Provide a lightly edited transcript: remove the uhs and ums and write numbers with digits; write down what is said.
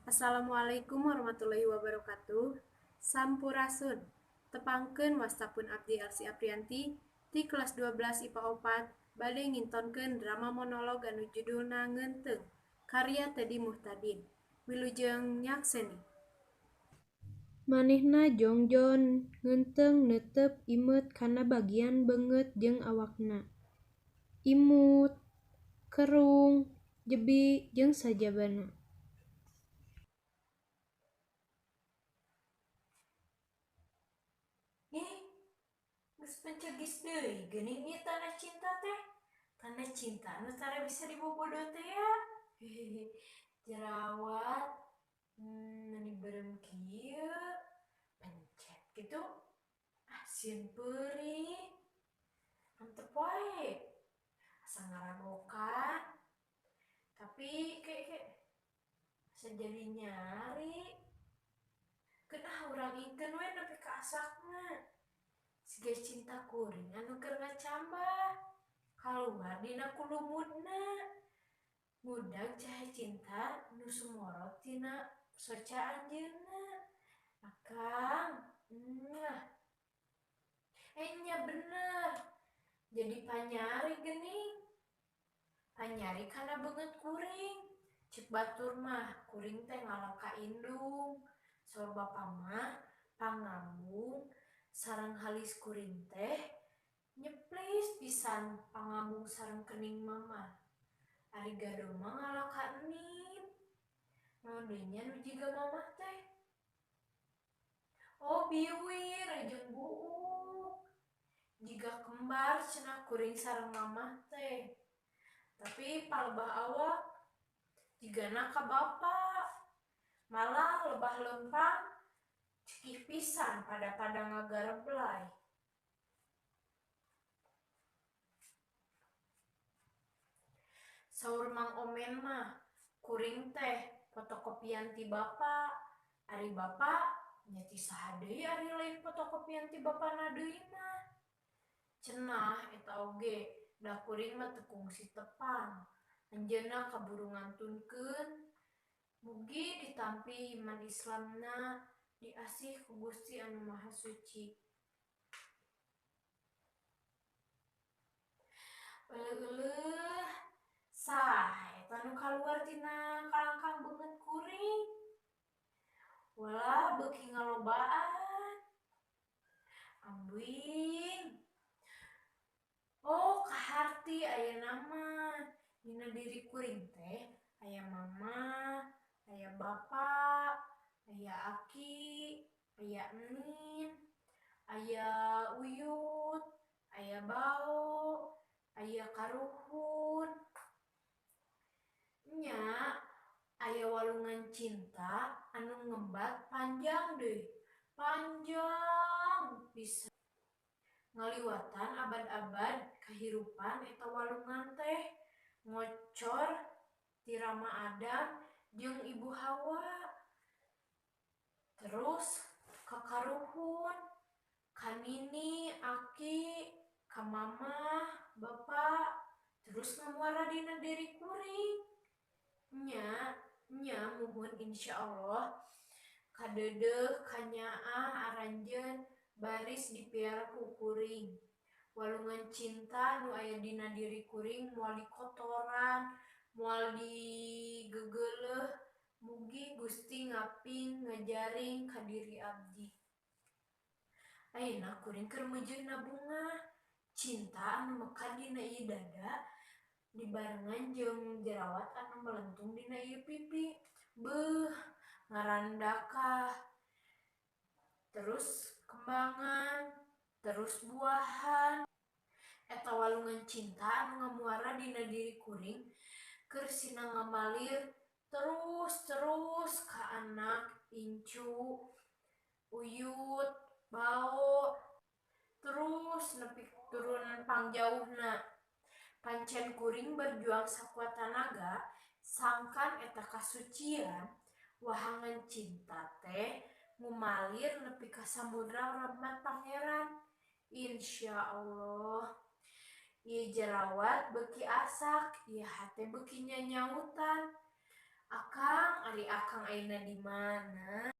Assalamualaikum warahmatullahi wabarakatuh. Sampurasun. Tepangkeun wastapun abdi Elsi Aprianti ti kelas 12 IPA 4 bade ngintonkeun drama monolog anu judulna Ngeunteung karya Teddy Muhtadin. Wilujeng nyakseni. Manehna jongjon ngeunteung neuteup imeut kana bagian beungeut jeung awakna. Imut, kerung, jebi jeung sajabana. Ih, geus pencegis deui geuning ieu tanda cinta teh. Tanda cinta anu tara bisa dibobodo teh ya. Hehehe, jerawat meni beureum kieu, pencet kitu. Ah, sieun peurih. Antep wae. Asa ngaragokan. Tapi kayak asa jadi nyari. Keun ah urang ikeun we nepi ka asakna. Siga cinta kuring anu keur ngacambah. Kaluar dina kulumudna. Ngudag cahaya cinta nu sumorot tina soca anjeunna. Akang, nya bener. Jadi panyari geuning. Panyari kana beungeut kuring. Ceuk batur mah kuring teh ngalaka indung. Saur bapa mah pangambung sareng halis kuring teh nyeplis pisan pangambung sareng kening mama. Ari gado mah ngalaka enip. Naon deui nya nu jiga mamah teh? Oh biwir jeung buuk. Jiga kembar cenah kuring sareng mamah teh. Tapi palebah awak jigana ka bapa. Malah lebah leumpang cekih pisan pada-pada ngagareblay. Saur Mang Omen mah kuring teh fotokopian ti bapa. Ari bapa nya ti saha deui ari lain fotokopian ti bapana deui mah. Cenah eta oge da kuring mah teu kungsi tepang. Anjeunna kaburu ngantunkeun. Mugi ditampi iman Islamna diasih ku Gusti Anu Maha Suci. Euleuh-euleuh saha eta nu kaluar tina kalangkang beungeut kuring. Walah beuki ngalobaan. Ambuing. Oh kaharti ayeuna mah dina diri kuring teh aya mama, aya bapa, aya aki, aya enin, aya uyut, aya bao, aya karuhun. Nya aya walungan cinta anu ngembat panjang deui, panjang pisan. Ngaliwatan abad-abad kahirupan eta walungan teh ngocor ti Rama Adam jeung Ibu Hawa. Terus ka karuhun, ka nini, aki, ka mamah, bapa, terus ngamuara dina diri kuring. Nya, nya muhun insyaallah kadeudeuh kanyaah aranjeun baris dipiara ku kuring. Walungan cinta nu aya dina diri kuring moal dikotoran, moal digegeleuh. Mugi Gusti ngaping ngajaring ka diri abdi. Ayeuna kuring keur meujeuhna bunga cinta anu mekar dina ieu dada dibarengan jeung jerawat anu melentung dina ieu pipi. Beuh, ngarandakah. Terus kembangan, terus buahan. Eta walungan cinta anu ngamuara dina diri kuring keur sina ngamalir terus ka anak, incu, uyut, bao, terus nepi turunan pangjauhna. Pancen kuring berjuang sakuat tanaga sangkan eta kasucian wahangan cinta teh ngumalir nepi ka samudra rahmat pangeran. Insyaallah ieu jerawat beuki asak, ieu hate beuki nyanyautan. Akang Ari akang ayeuna di mana?